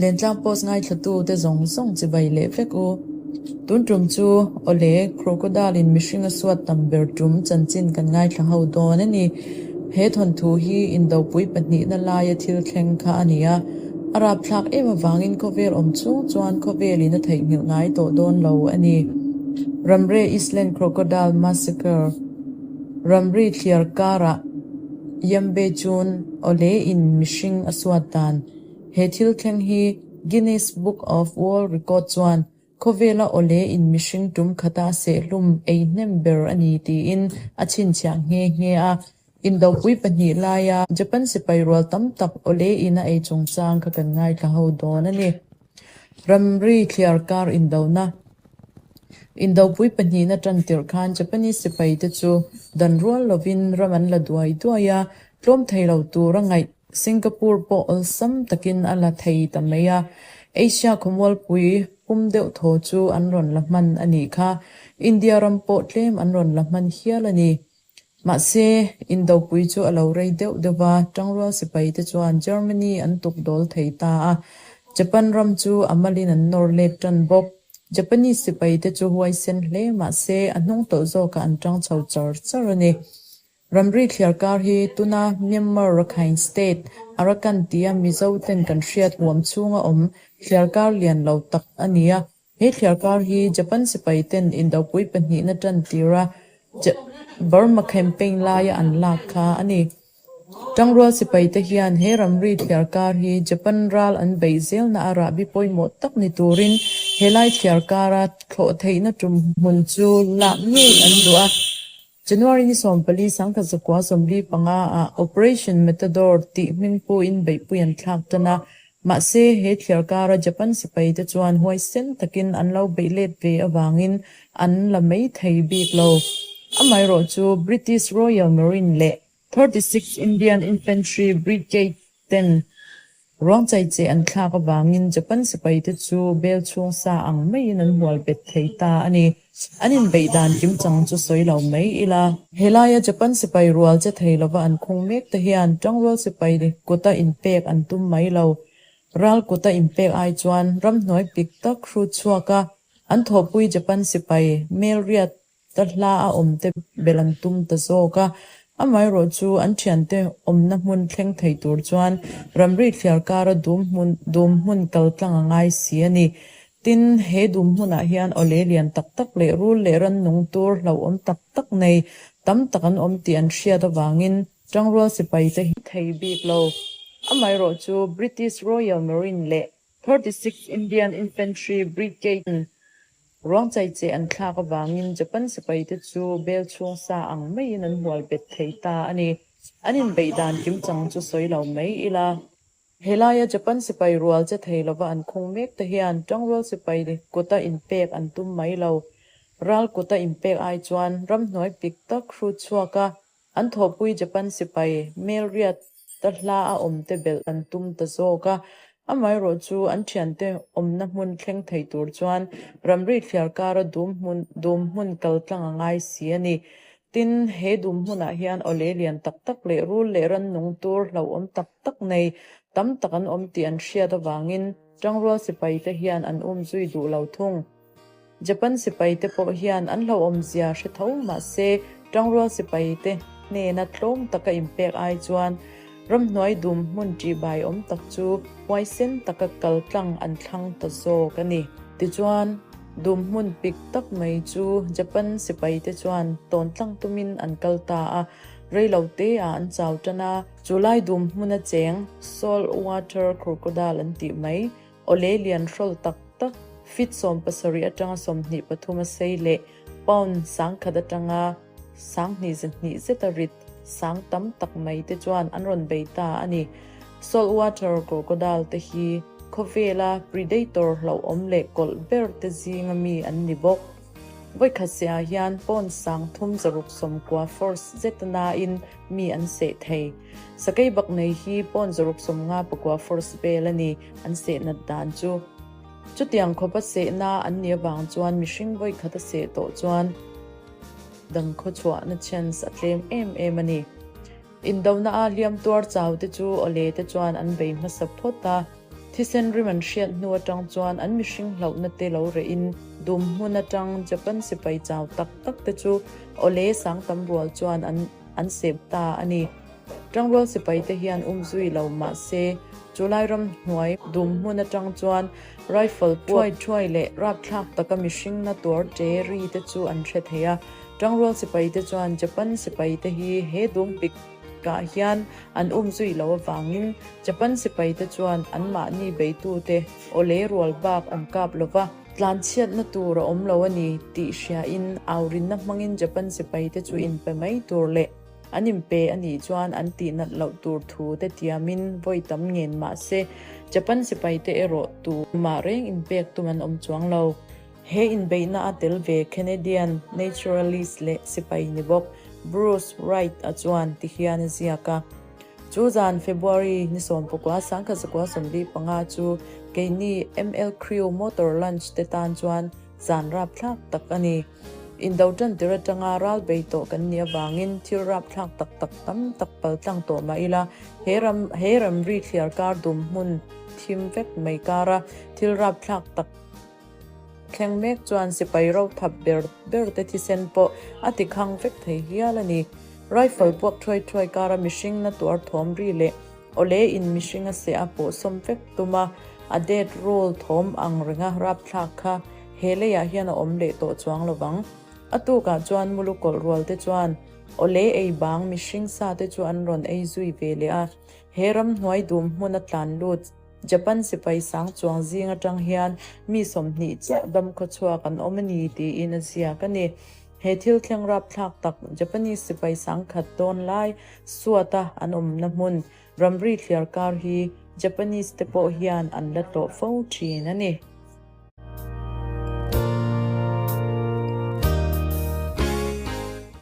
Lentlang post ngaithlatu te zawng zawng chibai leh vek u. Tun tum chu awle crocodile in mihring a suat tam ber tum chanchin kan ngaithla ho dawn a ni. He thawnthu hi indopui pahnihna laia thil thleng kha a ni a, a rapthlak em avangin khawvel awm chung chuan khawvelin a theihnghilh ngai tawh dawn lo a ni. Ramre Island Crocodile Massacre Ramri thliar karah Yambe chun awle in mihring a suat dan. He thil thleng hi Guinness Book of World Record chuan khawvela awle in mihring tum khata sehlum ei hnem ber a ni tiin a chhinchhiah nghe nghe a. Indopui pahnih laia Japan sipai rual tam tak awle in a ei chungchang kha kan ngaithla ho dawn a ni. Ramri thliar kar indona Indopui pahnihna tan tirh khan Japanese sipai te chu dan rual lovin ram an la duai duai a, tlawm thei lo tur a ngaih Singapore pawh awlsam takin a la thei ta mai a, Asia khawmualpui pum deuh thaw chu an rawn la hman a nih kha. India ram pawh tlem an rawn la hman hial a ni. Mahse, indopui chu a lo rei deuh deuh va, Tangrual sipai te chuan Germany an tuk dawl thei ta a, Japan ram chu a malin an nawr let tan bawk. Japanese sipai te chu huaisen hle mahse, a hnung tawlh zawkah an tang chho char char a ni. Ramri thliar kar hi tuna Myanmar Rakhine State, Arakan tia Mizo ten kan hriat huam chhunga awm thliar kar lian lo tak a ni a, He thliarkar hi Japan sipai ten indopui pahnihna tan tira Burma campaign laia an lak kha a ni. Tangrual sipai te hian he ramri thliarkar hi Japan ral an beih zelna a rahbi pawimawh tak ni turin helai thliarkara thlawh theihna tum hmun chu lak ngei an duh a. January ni 14 1945 ah Operation Matador tih hmingpuin beihpui an thlak tan a, mahse he thliarkara Japan sipai te chuan huaisen takin an lo beih let ve avangin an la mai thei bik lo. Amaherawh chu British Royal Marine leh 36 Indian Infantry Brigade ten Ruang chaicheh an thlak avangin Japan sipaite chu bel chhung sa ang maiin an hual bet thei ta a ni. An inbeih dan kimchang chu sawi lo mai ila. Helaia Japan sipai rual che thei lova an khung mek te hian tangrual sipai kuta inpek an tum mai lo. Ral kuta inpek ai chuan ramhnuai pik tak hrut chhuak a, an thawhpui Japan sipai Melriat Ta hla a awm te bel an tum ta zawk a, amaherawh chu an thiante awmna hmun thleng thei tur chuan ramri thliar kara dum hmun dum hmun kal tlang a ngai si a ni. Tin, he dum hmunah hian awle lian tak tak leh rul leh rannung tur hlauhawm tak tak nei tam tak an awm tih an hriat avangin tangrual sipai te hi thei bik lo. Amaherawh chu British Royal Marine leh 36 Indian Infantry Brigade Ruang chaicheh an thlak avangin Japan sipaite chu bel chhung sa ang maiin an hual bet thei ta a ni. An inbeih dan kimchang chu sawi lo mai ila. Helaia Japan sipai rual che thei lova an khung mek te hian tangrual sipai kuta inpek an tum mai lo. Ral kuta inpek ai chuan ramhnuai pik tak hrut chhuak a, An thawhpui Japan sipai Melriat ta hla a awm te belh an tum ta zawk a, amaherawh chu an thiante awmna hmun thleng thei tur chuan ramri thliar kara dum hmun dum hmun kal tlang a ngai si a ni. Tin, he dum hmunah hian awle lian tak tak leh rul leh rannung tur hlauhawm tak tak nei tam tak an awm tih an hriat avangin tangrual sipai te hian an umzui duh lo thung. Japan sipai te pawh hian an hlauhawmzia hre tho mahse tangrual sipai te hnena tlawm taka inpek ai chuan ramhnuai dum hmun ṭihbai awm tak chu huaisen taka kal tlang an thlang ta zawk a ni. Tichuan, dum hmun pik tak mai chu Japan sipai te chuan tawn tlang tumin an kal ta a, reilo te ah an chau tan a, chu lai dum hmuna cheng salt water crocodile an tih mai Awle lian hrawl tak tak, feet 17 atanga 23 a sei leh pound 1000 atanga 1200 zeta rit sang tam tak mai te chuan an rawn bei ta a ni. Saltwater crocodile te hi khawvela predator hlauhawm leh kawlh ber te zinga mi an ni bawk. Vawikhat sehah hian pound 369 force zeta nain mi an seh thei. Sakei bak nei hi pound 654 force vel a ni. An seh nat dan chu chutiang khawpa sehna an nih avang chuan mihring vawi khat a seh tawh chuan dam khaw chhuahna chance a tlem em em a ni. Indona a hliam tuar chau te chu awle te chuan an bei hmasa phawt a. Thisen rim an hriat hnu atang chuan an mihring hlauhna te lo rehin dum hmun atang Japan sipai chau tak tak te chu awle sang tam rual chuan an an sep ta a ni. Tangrual sipai te hian um zui lo mah se chulai ram hnuai dum hmun atang chuan rifle puak thuai thuai leh rapthlak taka mihring na tuar ṭe ri te chu an hre thei a. Tangrual sipai te chuan Japan sipai te hi he dum pik Kah hian an um zui lo avangin Japan sipaite chuan anmahni beitute awle rual bak an kap lo va, tlanchhiatna tur a awm lo a ni tih hriain aurinna hmangin Japan sipaite chu inpe mai tur leh an inpe a nih chuan an tihnat loh tur thu te tiamin vawi tam ngen mah se Japan sipaite erawh tumah reng inpek tum an awm chuang lo. He inbeihna a tel ve Canadian naturalist leh sipai ni bawk Bruce Wright-a chuan ti hian a ziak a, Chu zan February ni 19 1975 chu keini ML Crew motor lunch te tan chuan zan rapthlak tak a ni. Indo tantir atanga ral bei tawh kan nih avangin thil rapthlak tak tak tam tak paltlang tawh mah ila, he ram he ramri thliar kar dum hmun thim vek mai kara thil rapthlak tak Thleng mek chuan sipai ro thap ber ber te thisen pawh a ti khang vek thei hial a ni. Rifle puak thuai thuai kara mihring na tuar thawm ri leh awle in mihring a seh a pawh sawm vek tum a, a dead roll thawm ang renga rapthlak kha he leiah hian a awm leh tawh chuang lo vang. A tukah chuan mulu kawlh rual te chuan awle ei bang mihring sa te chu an rawn ei zui ve leh a, he ramhnuai dum hmun a tlan lut. Japan sipai sang chuang zing atang hian mi 20 chiah dam khawchhuak an awm a ni tiin a ziak a ni. He thil thleng rapthlak tak Japanese sipai sang khat dawn lai suata an awmna hmun ramri thliar kar hi Japanese te pawh hian an la tlawh fo thin a ni.